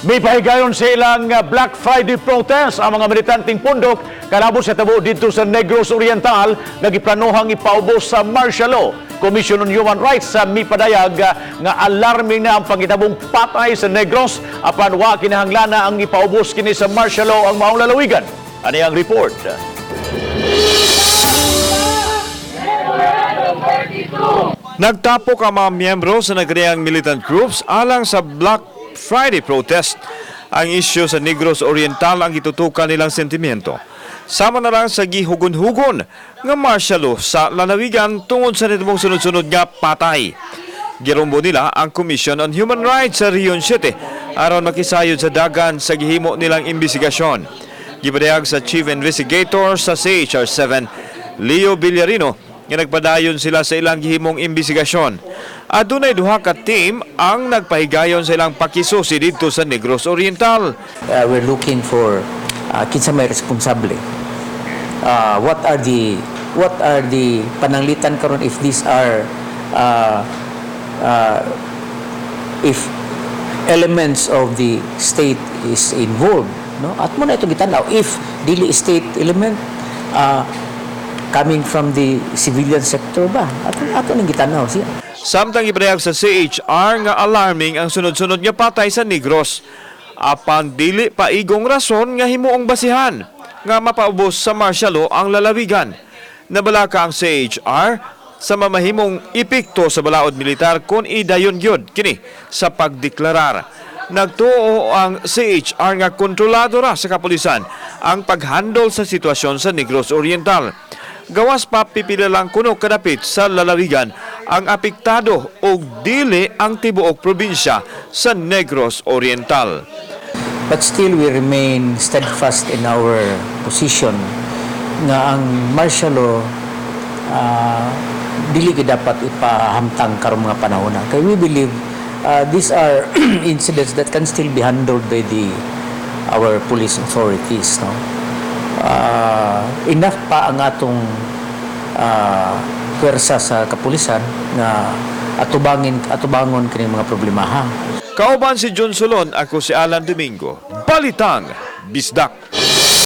Mipahigayon sa ilang Black Friday protest ang mga militanteng pundok kalabot sa tabo didto sa Negros Oriental nga giplanohang ipaubos sa martial law. Commission on Human Rights sa mipadayag nga alarming na ang pangitabong patay sa Negros, apan wa kinahanglana ang ipaubos kini sa martial law ang maong lalawigan. Ani ang report. Nagtapok ang mga miyembro sa nagreang militant groups alang sa Black Friday protest. Ang isyu sa Negros Oriental ang gitutukan nilang sentimiento. Sama na lang sa gihugon-hugon nga martial law sa lalawigan tungod sa nitmong sunod-sunod nga patay. Girumbo nila ang Commission on Human Rights sa Region 7 aron makisayod sa dagan sa gihimo nilang imbestigasyon. Gipadayag sa Chief Investigator sa CHR7, Leo Villarino, nga nagpadayon sila sa ilang gihimong imbestigasyon. Adunay duha ka team ang nagpahigayon sa ilang pakisusi didto sa Negros Oriental. We're looking for kinsa may responsable. What are the pananglitan karon if these are if elements of the state is involved, no? At mao na ito gitanaw, if dili state element, coming from the civilian sector ba, ato ning gitanaw siya. Samtang ipadayag sa CHR nga alarming ang sunod-sunod nga patay sa Negros. Apan dili pa igong rason nga himuong basihan nga mapaubos sa martial law ang lalawigan. Nabalaka ang CHR sa mamahimong epekto sa balaod militar kung idayon gyud kini sa pagdeklarar. Nagtuo ang CHR nga kontrolado ra sa kapulisan ang paghandle sa sitwasyon sa Negros Oriental. Gawas pa pipila lang kuno kadapit sa lalawigan ang apektado og dili ang tibuok probinsya sa Negros Oriental. But still we remain steadfast in our position nga ang martial law dili gyud dapat ipahamtang karong mga panahon na. Kay we believe these are incidents that can still be handled by the our police authorities, no? Enough pa ang atong pwersa sa kapulisan nga atubangin atubangon kini mga problemaha. Kauban si John Solon, ako si Alan Domingo. Balitang Bisdak.